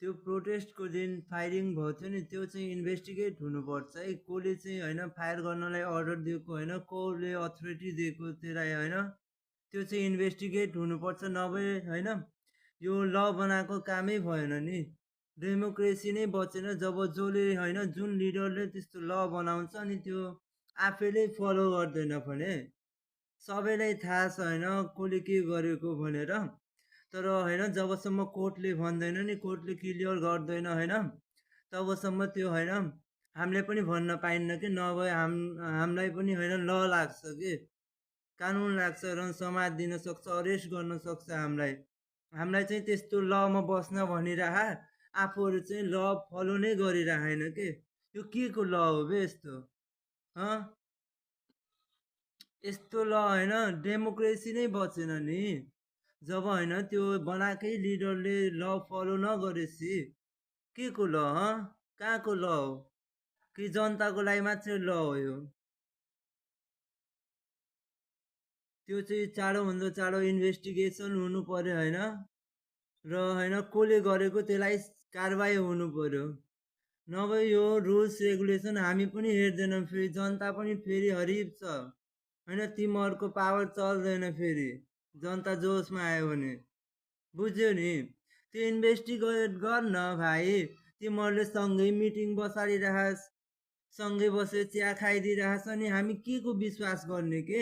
त्यो प्रोटेस्टको दिन फायरिङ भयो थियो नि, त्यो चाहिँ इन्भेस्टिगेट हुनुपर्छ है। कसले चाहिँ होइन फायर गर्नलाई अर्डर दिएको होइन, कसले अथोरिटी दिएको त्यसलाई होइन, त्यो चाहिँ इन्भेस्टिगेट हुनुपर्छ। नभए होइन यो ल बनाएको कामै भएन नि, डेमोक्रेसी नै बचेन। जब जसले होइन जुन लिडरले त्यस्तो ल बनाउँछ अनि त्यो आफैले फलो गर्दैन भने सबैलाई थाहा छ होइन कसले के गरेको भनेर। तर होइन जबसम्म कोर्टले भन्दैन नि, कोर्टले क्लियर गर्दैन होइन, तबसम्म त्यो होइन हामीले पनि भन्न पाइन्न कि। नभए हामीलाई पनि होइन ल लाग्छ कि, कानुन लाग्छ र समाज दिन सक्छ, अरेस्ट गर्न सक्छ हामीलाई। हामीलाई चाहिँ त्यस्तो लमा बस्न भनिरह, आफूहरू चाहिँ ल फलो नै गरिरहेन के। यो के को ल हो बे यस्तो? हँ, यस्तो ल होइन डेमोक्रेसी नै बचेन नि। जब होइन त्यो बनाएकै लिडरले ल फलो नगरेपछि के को ल? कहाँको ल हो? कि जनताको लागि मात्रै ल हो यो? त्यो चाहिँ चाँडोभन्दा चाँडो इन्भेस्टिगेसन हुनु पर्यो होइन, र होइन कसले गरेको त्यसलाई कारवाही हुनु पर्यो। नभए यो रुल्स रेगुलेसन हामी पनि हेर्दैनौँ, फेरि जनता पनि फेरि हरिब छ होइन, तिमीहरूको पावर चल्दैन फेरि जनता जोसमा आयो भने। बुझ्यौ नि? त्यो इन्भेस्टिगेट गर न भाइ। तिमीहरूले सँगै मिटिङ बसालिरहेस्, सँगै बसेर चिया खाइदिइरहेछ, अनि हामी के को विश्वास गर्ने के?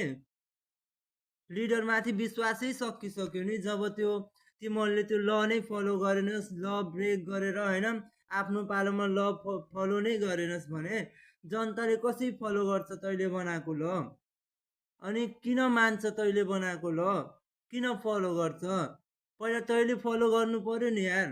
लिडरमाथि विश्वासै सकिसक्यो नि। जब त्यो तिमीहरूले त्यो ल नै फलो गरेनस्, ल ब्रेक गरेर होइन आफ्नो पालोमा ल फलो नै गरेनस् भने जनताले कसरी फलो गर्छ तैँले बनाएको ल? अनि किन मान्छ तैँले बनाएको ल? किन फलो गर्छ? पहिला तैँले फलो गर्नु पर्यो नि यार।